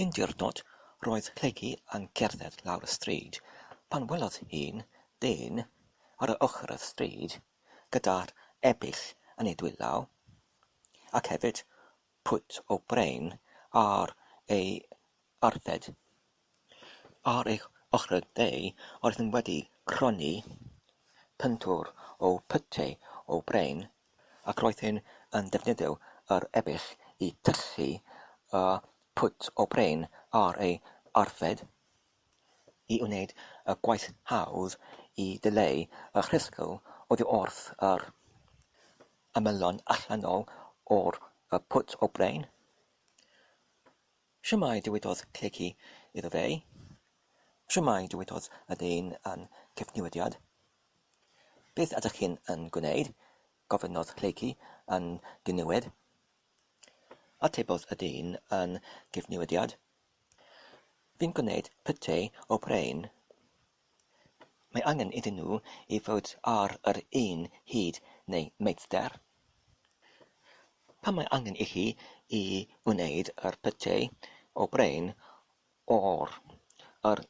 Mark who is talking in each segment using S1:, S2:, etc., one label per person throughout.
S1: Un diwrnod, roedd Lleucu yn cerdded lawr y stryd pan welodd hi'n ddyn ar y ochr y stryd gyda'r ebill yn ei dwylaw, ac hefyd pwt o bren ar ei arfed. Ar ei ochr dde oedd yn wedi cronni pentwr o pytiau o bren ac roedd hyn yn defnyddio yr ebill i tyllu y pwt o bren ar ei arfed i wneud y gwaith hawdd i ddileu y rhisgl oddi wrth yr ymylon allanol o'r y pwt o bren. Shwmae, dywedodd Lleucu iddo fe. Shwmae, dywedodd y dyn yn cyfnewidiad. Beth ydych chi'n yn gwneud? gofynnodd Lleucu yn ddiniwed. Atebodd y dyn yn gyfnewidiad, Fi'n gwneud pytiau o bren. Mae angen iddyn nhw i fod ar yr un hyd neu meithder. Pam mae angen i chi i wneud yr pytiau o bren o'r yr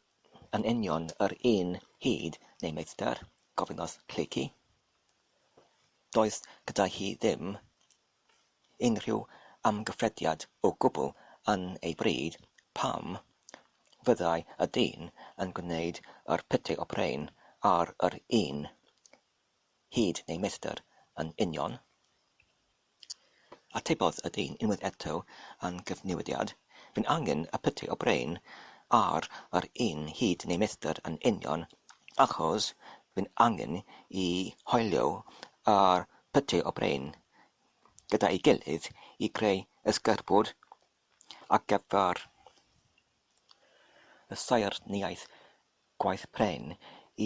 S1: yn union yr un hyd neu meistr? gofynnodd Lleucu. Doedd gyda hi ddim unrhyw amgyffrediad o gwbl yn ei bryd pam fyddai y dyn yn gwneud yr pytiau o bren ar yr un hyd neu meistr yn union. Atebodd y dyn unwaith eto yn gyfnewidiad, Fi'n angen y pytiau o bren ar yr un hyd neu meistr yn union achos fi'n angen i hoelio yr pytiau o bren gyda'i gilydd i greu ysgerbwd ar gyfer y saernïaeth gwaith pren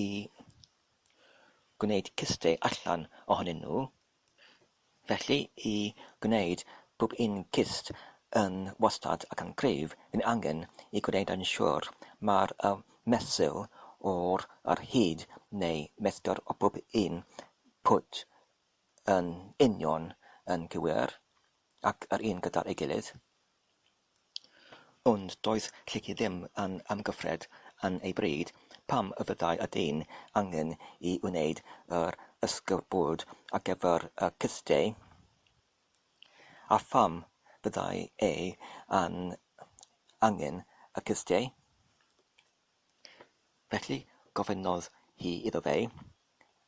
S1: i gwneud cistau allan ohonyn nhw. Felly, i gwneud pob un cist yn wastad ac yn gryf, yn angen i gwneud yn siŵr mae'r y mesur o'r yr hyd neu metr o bob un pwt yn union yn gywir ac yr un gyda'i gilydd. Ond doedd Lleucu ddim yn amgyffred yn ei bryd pam y fyddai y dyn angen i wneud yr ysgubord ar gyfer y cistau, a pham fyddai e yn angen y cistau. Felly gofynnodd hi iddo fe,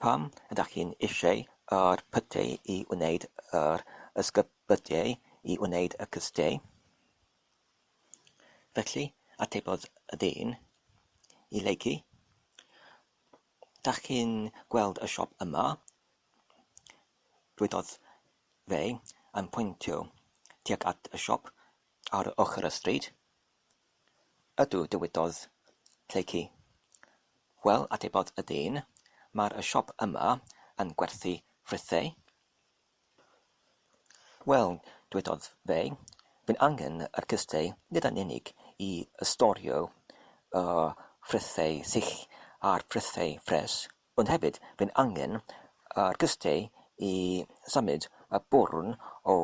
S1: Pam ydach chi'n eisiau yr pytiau i wneud yr ysgybydiau i wneud y cystiau? Felly, atebodd y dyn i Lleucu, Dach chi'n gweld y siop yma? Dwedodd fe, yn pwyntio tuag at y siop ar ochr y stryd. Ydw, dywedodd Lleucu. Wel, atebodd y dyn, mae'r y siop yma yn gwerthu ffrwythau. Wel, dwedodd fe, fi'n angen yr cystau nid yn unig i storio y ffrwythau sych a'r ffrwythau ffres, ond hefyd fi'n angen yr cystau i symud y bwrn o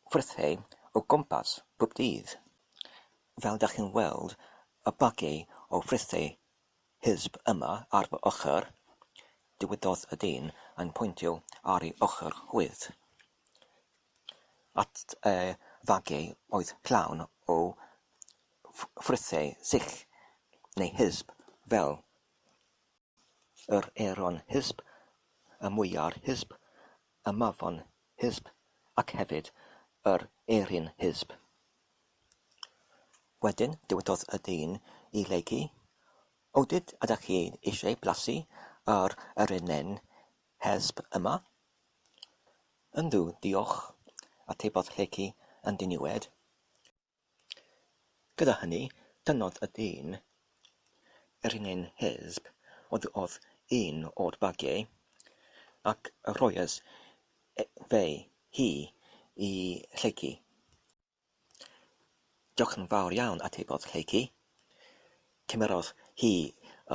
S1: ffrwythau o gwmpas bob dydd. Fel dach chi'n weld y bagiau o ffrwythau hysb yma ar fy ochr, dywedodd y dyn yn pwyntio ar ei ochr chwith at y fagiau oedd llawn o ffrwythau sych neu hysb fel yr aeron hysb, y mwyar hysb, y mafon hysb ac hefyd yr eirin hysb. Wedyn dywedodd y dyn i Lleucu, O dyd ydach chi eisiau blasu yr erinen hesb yma? Yndw, diolch, atebodd Lleucu yn ddiniwed. Gyda hynny, tynnodd y dyn erinyn hesb oddi wrth un o'r bagiau, ac rhoes fe hi i Lleucu. Diolch yn fawr iawn, atebodd Lleucu. Cymerodd hi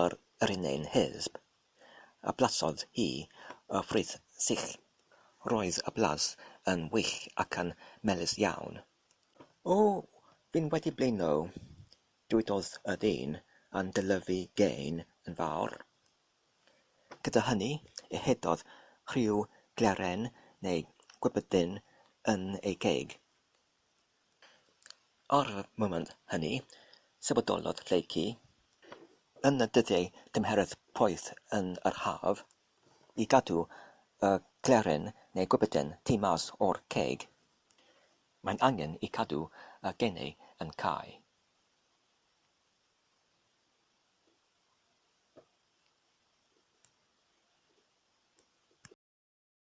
S1: yr erinyn hesb, a blasodd hi y ffrwyth sych. Roedd y blas yn wych ac yn melys iawn. O, fi'n wedi blino! Dywedodd y dyn yn dylyfu gên yn fawr. Gyda hynny, ehedodd rhyw gleren neu gwybedyn yn ei geg. Ar y moment hynny, sylweddolodd Lleucu, yn y dyddiau tymheredd poeth yn yr haf, i gadw y gleren neu gwybedyn tu mas o'r ceg. Mae'n angen i cadw y genau yn cau.